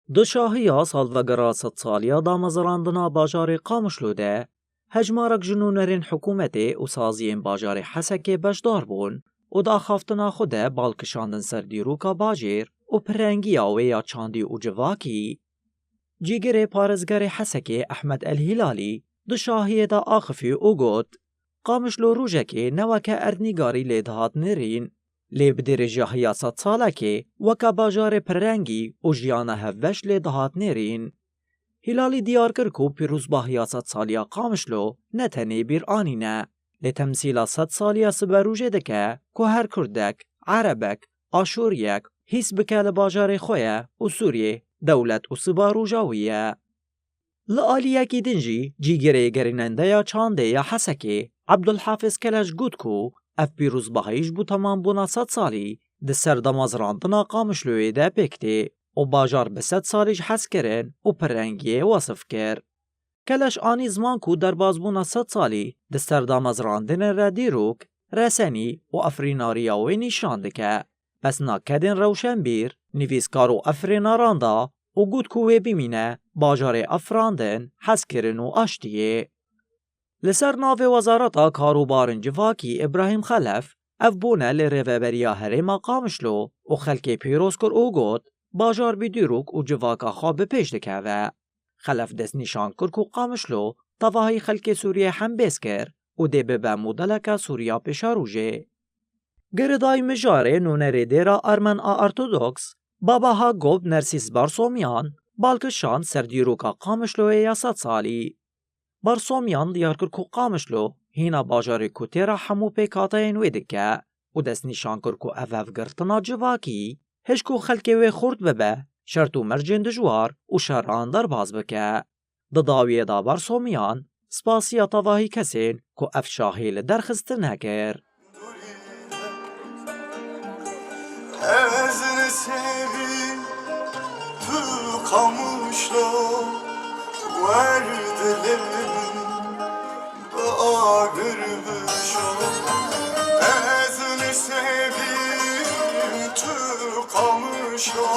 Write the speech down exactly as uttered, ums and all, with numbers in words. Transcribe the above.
Di şahiya salvegera sedsaliya damezrandina bajarê Qamişlo de hejmarek ji nûnerên hikûmetê û saziyên bajarê Hesekê beşdar bûn û di axaftina xwe de bal kişandin ser dîroka bajêr û pirrengiya wê ya çandî û civakî. Cîgirê parêzgerê Hesekê Ehmed El Hîlalî di şahiyê de axifî û got, Qamişlo rojekê ne weke erdnîgarî lê dihat nêrîn, lê bi dirêjahiya sedsalekê weke bajarê pirrengî û jiyana hevbeş lê dihat nêrîn. Hîlalî diyar kir ku pîrozbahiya sedsaliya Qamişlo ne tenê bîranîn e, lê temsîla sedsaliya siberojê dike ku her Kurdek, Erebek, Aşûriyek hîs bike li bajarê xwe ye û Sûriyê dewlet û siberoja wî ye. Li aliyekî din jî cîgirê gerînendeya çandê ya Hesekê Ebdulhafiz Keleş got ku ev pîrozbahî ji bo temambûna sed salî di ser damezrandina Qamişloyê de pêk tê û bajar bi sed salî ji hezkirin û pirrengiyê wesif kir. Keleş anî ziman ku derbasbûna sed salî di ser damezrandinê re dîrok, resenî û efrînariya wê nîşan dike. Pesna Kedên Rewşenbîr, nivîskar û efrînaran da û got ku wê bimîne bajarê efrandin, hezkirin û aştiyê. Li ser navê Wezareta Karûbarên Civakî Îbrahîm Xelef, ev bûne li Rêveberiya Herêma Qamişlo û xelkê pîroz kir û got, bajar bi dîrok û civaka xwe bi pêş dikeve. Xelef destnîşan kir ku Qamişlo tevahî xelkê Sûriyê hembêz kir û dê bibe modeleke Sûriya pêşerojê. Girêdayî mijarê nûnerê dêra Armen a Ortodoks, Baba Hagop Nersîs Barsomyan, bal kişand ser dîroka Qamişloyê ya sed salî. Barsomyan diyar kir ku Qamişlo hîna bajarê ku têra hemû pêkhateyên wê dike û destnîşan kir ku ev hevgirtina civakî hişk û xelkê wê xurt bibe, şert û mercên dijwar û şeran derbas bike. Di dawiyê de Barsomyan spasiya tevahî kesên ku ev şahî li derxistine kir. Ez nesêbî tu Qamişlo wer dilê min bi agir bişo. Ez nesêbî tu Qamişlo